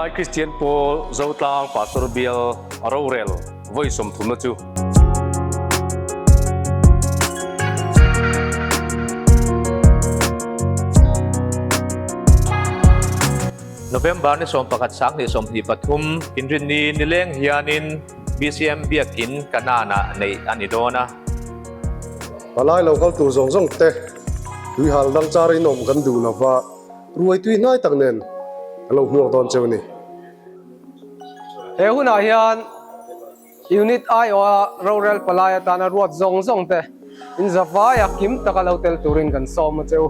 Lunglai Kristian Pawl Zotlang Pastor Bial rorel vawi sawmthumna chu. November ni 11 sang 23 Inrinni nileng hianin BCM Biakin Kanaan-ah neih a ni dawn a. Palai lo kal tur zawng zawng te tuihal dang char in awm kan duh lova, ruai tui hnai tak nen a lo hmuak dawn cheu a ni. He hunah hian Unit aiawha rorel palai atana ruat zawng zawng te in zavaia kim taka lo tel turin kan sawm a che u.